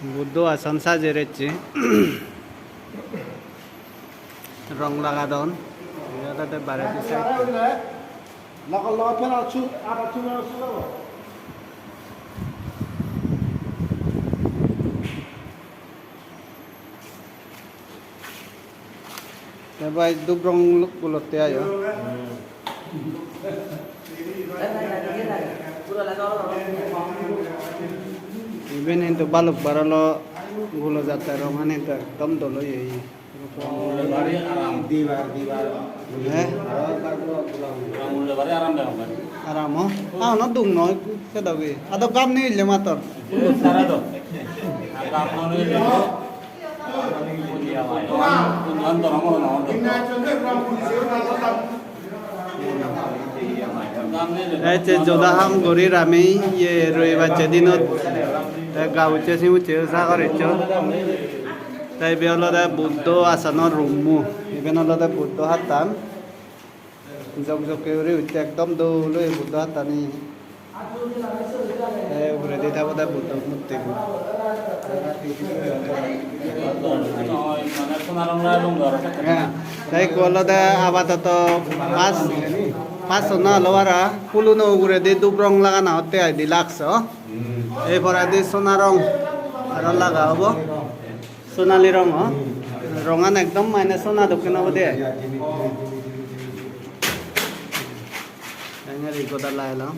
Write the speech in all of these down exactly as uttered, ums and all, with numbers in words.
Buddho ason sajei recche. Rong lagadon. Iye olode baredi side. Te bhai, dhup rong gulotte ayo. Iben hintu balok bar olo gulo jatte, rong ani hintu ekdom dol oye. He? Aram o? Ah, no duk noi, se dogi. Ado gam ni ille mator. Ei je joda ham gorir ami, ye, roibacche dinot, te gaucche simucche sagor iccho. Te ibe olode Buddho asanor room-o. Iben olode Buddho hattan. Jok jokke guri utte, ekdom dol oye Buddho hattani. Te uguredi te obode Buddho murti bo. He, te ikko olode apatoto pas, pas sonna olo para, puluno uguredi dhup rong lagana otte ai di laks o. Ei poredi sona rong aro laga obo. Sonali rong, o? Rongan ekdom mane sona dokken obode ai. Engeri goda lailong.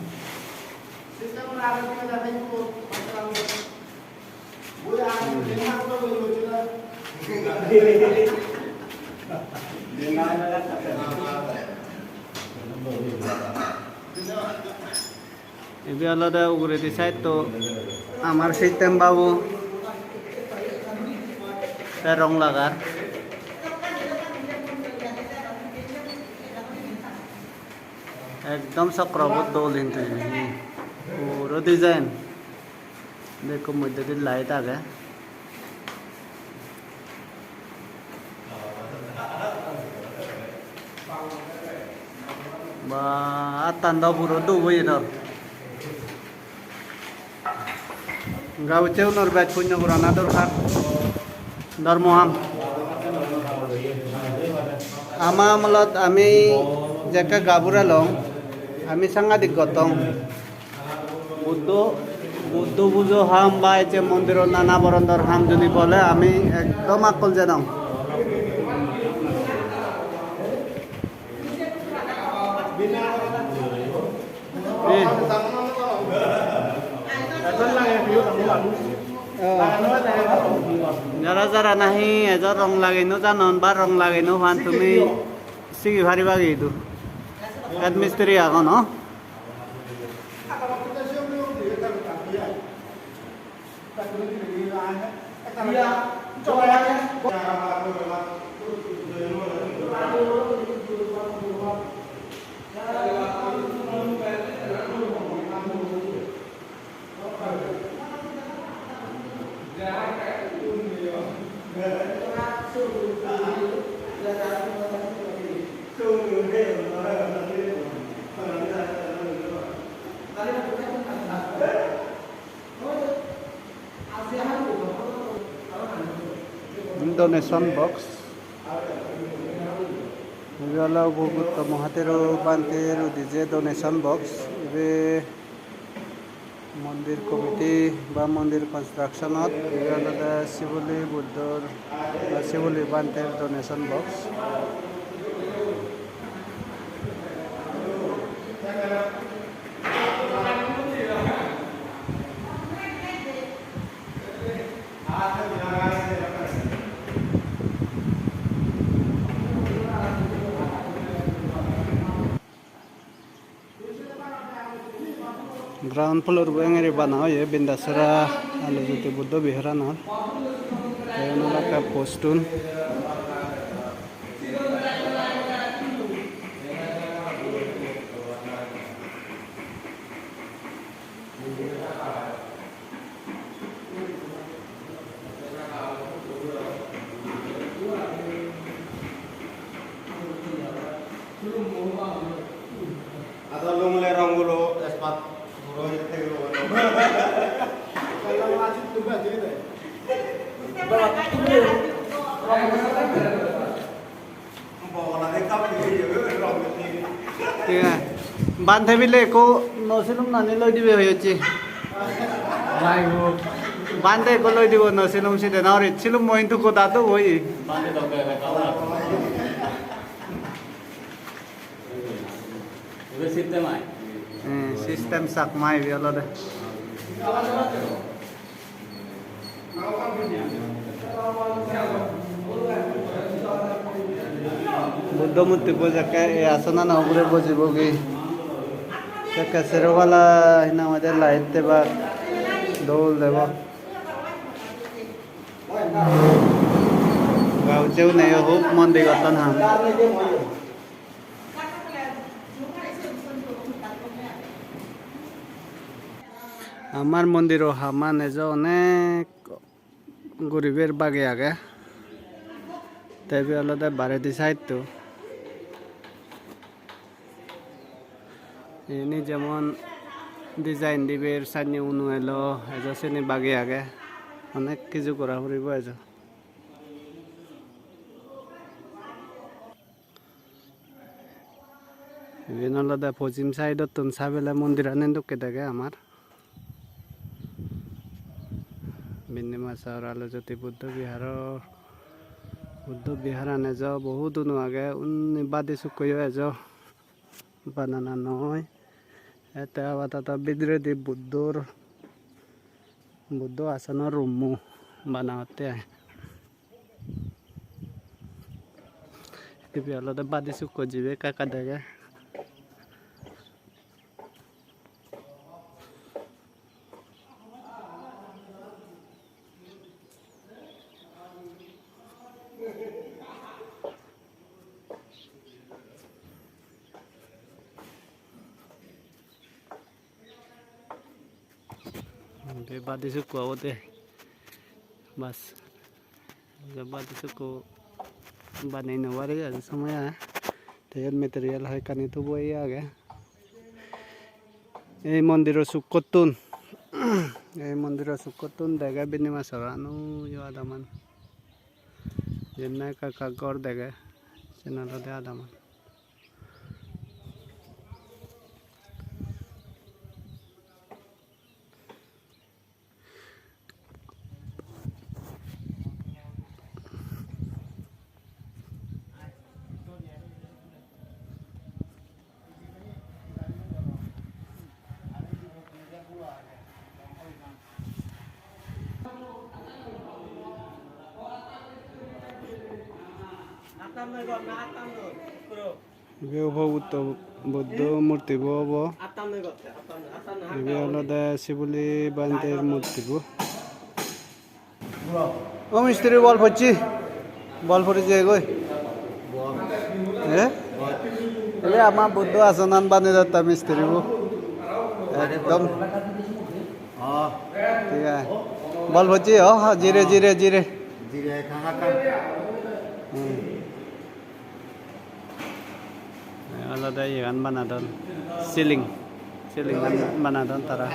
Ibe olode uguredi side-to amar system babu te rong lagar. Ekdom chokrobo dol hintu iben. Puro design. Indi ekko moddedi light age. Ba, attan do puro dhup oye dor. Gaucche unor bej punyo gorana dorkar. Dhormo ham. Ama amolot ami jekke gabur elong, ami sangadik gotong. Buddho, Buddho pujo ham ba ecche mondiro nana borondor ham juni bole ami ekdom akkol jenong. Eh. Oh. Jara jara nahi ejo rong lagei no janon ba rong lagei no pan tumi sigi pariba gidu. Head mistri agon, oh. Donation box. Ibe oley Upogutto Mohathero Bhanter udije donation box. Ibe mondir committee ba mondir construction-ot. Ibe olode Sibuli Buddhor ba Sibuli Bhanter donation box. Ground floor bo engeri bana oye Bindasora Alojyoti Buddho Viharanor. Te iyen olode ekka postun. Ado lungle ronggulo espat puro hit thegilo. Iya. Bhante bile ekko no silum nani loi dibe hoyocche. Bhante ekko loi dibo no silum side na ore silum mo hintu goda do boi. Ibe system ai. Hmm, system Chakma ibe olode. Buddho murti bo jekke ei asonano ugure bojibogi. Jekke sero pala hi nang hoide light debak dol debak. Gaujje uneyo hub mon di gotton ham. Amar mondiro haman ejo onek guribar bagi age. Te ibe olode baredi side-to. Iyeni jemon design dibar sanne unu elo, ejo seni bagi age. Onek kiju gora puribo ejo. Iben olode pojim side-ottun sabele mondirani dokke dege amar. Binimasara Lojoti Buddho Viharo, Buddho Viharan ejo, bohut unu age, undi badi sukkoyo ejo, banana noi. Ete abadoto bidiredi Buddhor, Buddho asono room-mo bana otte ai. Ibe olode badi sukko jibe ekka ekka dege. Be badi sukko obode. Bas. Badi sukko banei no pare, aro somoy age. Te iyot material hoyekkani tubo ye age. Ei mondiro sukkottun, ei mondiro sukkottun dege Binimasaran, uyo adaman. Yen ekka ekka ghor dege, siyen olode adaman. Ibe obo Buddho, Buddho murtibo obo. Ibe olode Sibuli bhanter murtibo. O mistiri, bol pocche? Bol pori jeyegoi. Eh? Ibe ama Buddho asonan banei dotte mistiribo. Ekdom. Thik age. Bol pocche, o, jire, jire, jire. Jire, ekka ekka. Hmm. Olode iyegan banadon, ceiling, ceiling-an banadon tara.